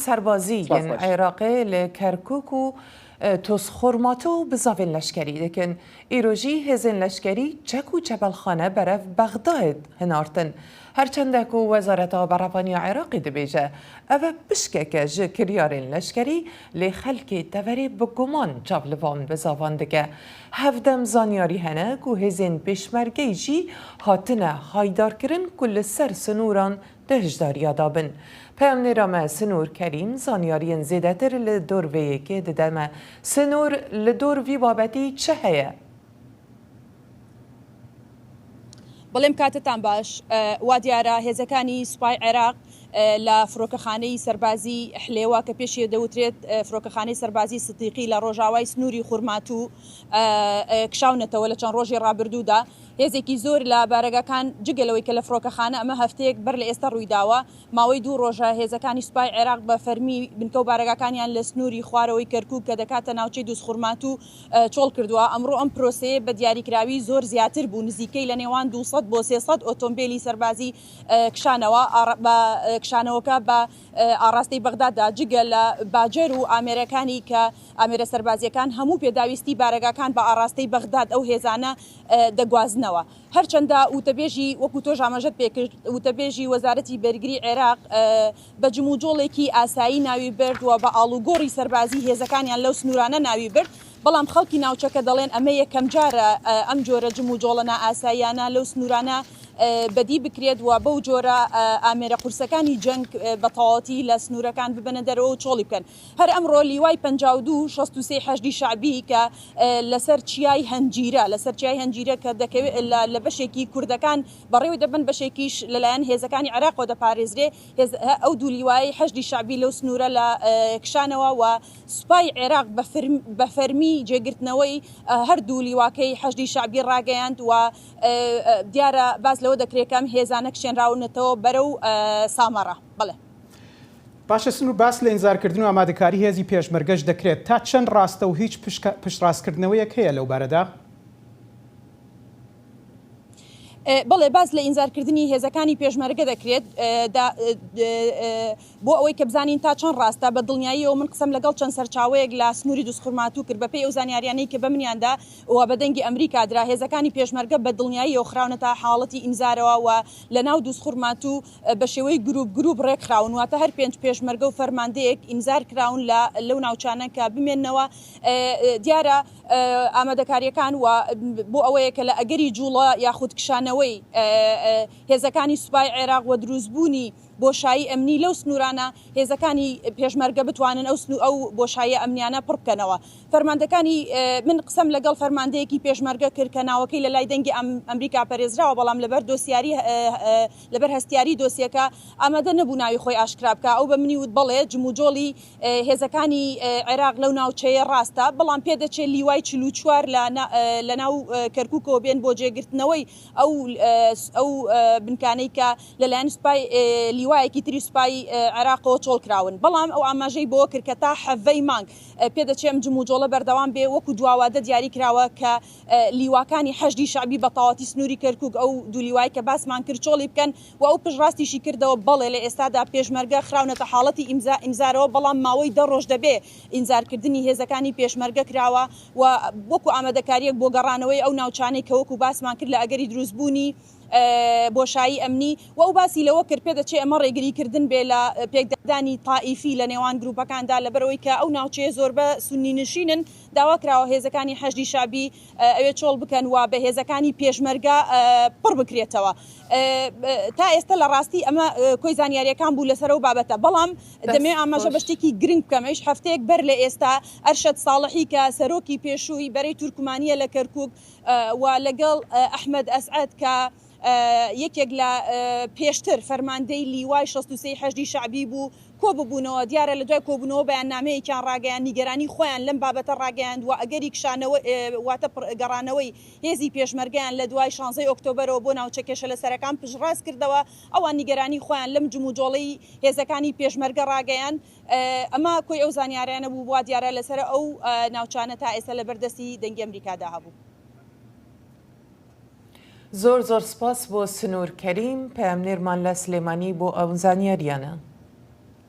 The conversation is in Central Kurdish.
سەربازی سپاس yên خۆش. Iraqê li Kerkûk û Tozxormato bizavên leşkerî dikin. Îro jî hêzên leşkerî çek û çepelxane berev Bexdayê hinartin. Her çende ku Wezareta Berevaniya Iraqê dibêje ev e pişkeke ji kiryarên leşkerî lê xelkê deverê bi guman çav li van bizavan dike. Hevdem zanyarî hene ku hêzên pêşmergeyî jî hatine haydarkirin ku li ser sinûran Di hişdariya de bin. Peyamnêra me Sinûr Kerîm zanyariyên zêdetir li dor vê yekê dide me. Sinûr, li dor vî babetî çi heye? بەڵێم کاتتان باش. وا دیارە هێزەکانی سوپای عێراق لە فڕۆکەخانەی سەربازی حلێوە کە پێشی دەوترێت فڕۆکەخانەی سەربازی سدیقی لە ڕۆژاوای سنووری خورماتوو کشاونەتەوە لە چەند ڕۆژی ڕابردوودا هێزێکی زۆر لە بارەگاکان جگە لەوەی کە لە فڕۆکەخانە ئەمە هەفتەیەک بەر لە ئێستا ڕوویداوە، ماوەی دوو ڕۆژە هێزەکانی سوپای عێراق بە فەرمی بنکە و بارەگاکانیان لە سنووری خوارەوەی کەرکووک کە دەکاتە ناوچەی دووزخورماتوو چۆڵ کردووە. ئەمڕۆ ئەم پرۆسەیە بە دیاریکراوی زۆر زیاتر بوو، نزیکەی لە نێوان 200 بۆ 300 ئۆتۆمبێلی سەربازی کشانەوە، بە کشانەوەکە بە ئاڕاستەی بەغداددا جگە لە باجەر و ئامێرەکانی کە ئامێرە سەربازییەکان هەموو پێداویستی بارەگاکان بە ئاڕاستەی بەغداد ئەو هێزانە دەگوازنەوە. هەرچەندە وتەبێژی وەکو تۆش ئاماژەت پێکرد وتەبێژی وەزارەتی بەرگری عێراق بە جموجۆڵێکی ئاسایی ناوی برد و بە ئاڵوگۆڕی سەربازی هێزەکانیان لەو سنوورانە ناوی برد، بەڵام خەڵکی ناوچەکە دەڵێن ئەمە یەکەمجارە ئەم جۆرە جموجۆڵە نائاساییانە لەو سنوورانە بەدی بکرێت و بەو جۆرە ئامێرە قورسەکانی جەنگ بە تەواوەتی لە سنوورەکان ببەنە دەرەوە و چۆڵی بکەن. هەر ئەمڕۆ لیوای 52 63 حەشدی شەعبی کە لەسەر چیای هەنجیرە لەسەر چیای هەنجیرە کە دەکەوێت لە بەشێکی کوردەکان بەڕێوەی دەبەن بەشێکیش لەلایەن هێزەکانی عێراقەوە دەپارێزرێ ئەو دوو لیوایەی حەشدی شەعبی لەو سنوورە لە کشانەوە و سوپای عێراق بە فەرمی جێگرتنەوەی هەردوو لیواکەی حەشدی شەعبی ڕاگەیاند و دیارە باس لەوە دەکرێت کە ئەم هێزانە کشێنراونەتەوە بەرەو سامەڕا. بەڵێ. باشە سنور باس لە ئینزارکردن و ئامادەکاری هێزی پێشمەرگەش دەکرێت تا چەند ڕاستە و هیچ پشتڕاستکردنەوەیەک هەیە لەو بارەدا؟ بەڵێ باس لە ئینزارکردنی هێزەکانی پێشمەرگە دەکرێت بۆ ئەوەی کە بزانین تا چەند ڕاستە، بە دڵنیاییەوە من قسەم لەگەڵ چەند سەرچاوەیەک لە سنووری دوزخورماتوو کرد، بەپێی ئەو زانیاریانەی کە بە منیان دا و بە دەنگی ئەمریکا درا، هێزەکانی پێشمەرگە بە دڵنیاییەوە خراونەتە حاڵەتی ئینزارەوە و لە ناو دوزخورماتوو بە شێوەی گرووپ گرووپ ڕێکخراون، واتە هەر پێنج پێشمەرگە و فەرماندەیەک ئینزار کراون لە لەو ناوچانە کە بمێننەوە. دیارە ئامادەکارییەکان و بۆ ئەوەیە کە لە ئەگەری جووڵە یاخود کشانەوەی هێزەکانی سوپای عێراق و دروستبوونی بۆشایی ئەمنی لەو سنوورانە هێزەکانی پێشمەرگە بتوانن ئەو سنوو ئەو بۆشاییە ئەمنیانە پڕ بکەنەوە. فەرماندەکانی من قسەم لەگەڵ فەرماندەیەکی پێشمەرگە کرد کە ناوەکەی لە لای دەنگی ئەمریکا پەرێزراوە بەڵام لەبەر دۆسیاری لەبەر هەستیاری دۆسیەکە ئامادە نەبوو ناوی خۆی ئاشکرا بکا. ئەو بە منی وت بەڵێ جموجۆڵی هێزەکانی عێراق لەو ناوچەیە ڕاستە بەڵام پێدەچێ لیوای 44 لە لە ناو کەرکووکەوە بێن بۆ جێگرتنەوەی ئەو ئەو بنکانەی کە لەلایەن سوپای لیوایەکی تری سوپای عێراقەوە چۆڵ کراون، بەڵام ئەو ئاماژەی بەوە کرد کە تا حەڤەی مانگ پێدەچێ ئەم جموجۆڵە بەردەوام بێ، وەکو دواوادە دیاری کراوە کە لیواکانی حەشدی شەعبی بە تەواوەتی سنووری کەرکوک ئەو دوو لیوای کە باسمان کرد چۆڵی بکەن و ئەو پشتڕاستیشی کردەوە بەڵێ لە ئێستادا پێشمەرگە خراونەتە حاڵەتی ئیمزا ئینزارەوە بەڵام ماوەی دە ڕۆژ دەبێ ئینزارکردنی هێزەکانی پێشمەرگە کراوە و وەکو ئامادەکارییەک بۆ گەڕانەوەی ئەو ناوچانەی کە وەکو باسمان کرد لە ئەگەری دروستبوونی بۆشایی ئەمنی و ئەو باسی لەوە کرد پێدەچێ ئەمە ڕێگریکردن بێ لە پێکدادانی تائیفی لە نێوان گروپەکاندا لەبەرئەوەی کە ئەو ناوچەیە زۆربە سوننی نشینن داوا کراوە هێزەکانی حەشدی شەعبی ئەوێ چۆڵ بکەن و بە هێزەکانی پێشمەرگە پڕ بکرێتەوە. تا ئێستا لە ڕاستی ئەمە کۆی زانیاریەکان بوو لەسەر ئەو بابەتە بەڵام دەمەوێت ئاماژە بە شتێکی گرنگ بکەم ئەویش هەفتەیەک بەر لە ئێستا ئەرشەد ساڵحی کە سەرۆکی پێشووی بەرەی تورکمانیە لە کەرکوک و لەگەڵ ئەحمەد ئەسعەد کە یەکێک لە پێشتر فەرماندەی لیوای 63 حەشدی شەعبی بوو کۆببوونەوە، دیارە لە دوای کۆبوونەوە بەیاننامەیەکیان ڕاگەیاند نیگەرانی خۆیان لەم بابەتە ڕاگەیاند و ئەگەری کشانەوە واتە گەڕانەوەی هێزی پێشمەرگەیان لە دوای شانزەی ئۆکتۆبەرەوە بۆ ناوچە کێشەلەسەرەکان پشتڕاست کردەوە، ئەوان نیگەرانی خۆیان لەم جموجۆڵەی هێزەکانی پێشمەرگە ڕاگەیاند، ئەمە کۆی ئەو زانیاریانە بوو وا دیارە لەسەر ئەو ناوچانە تا ئێستا لەبەر دەستی دەنگی ئەمریکادا هەبوو. زۆر زۆر سپاس بۆ سنوور کەریم پەیامنێرمان لە سلێمانی بۆ ئەو زانیاریانە.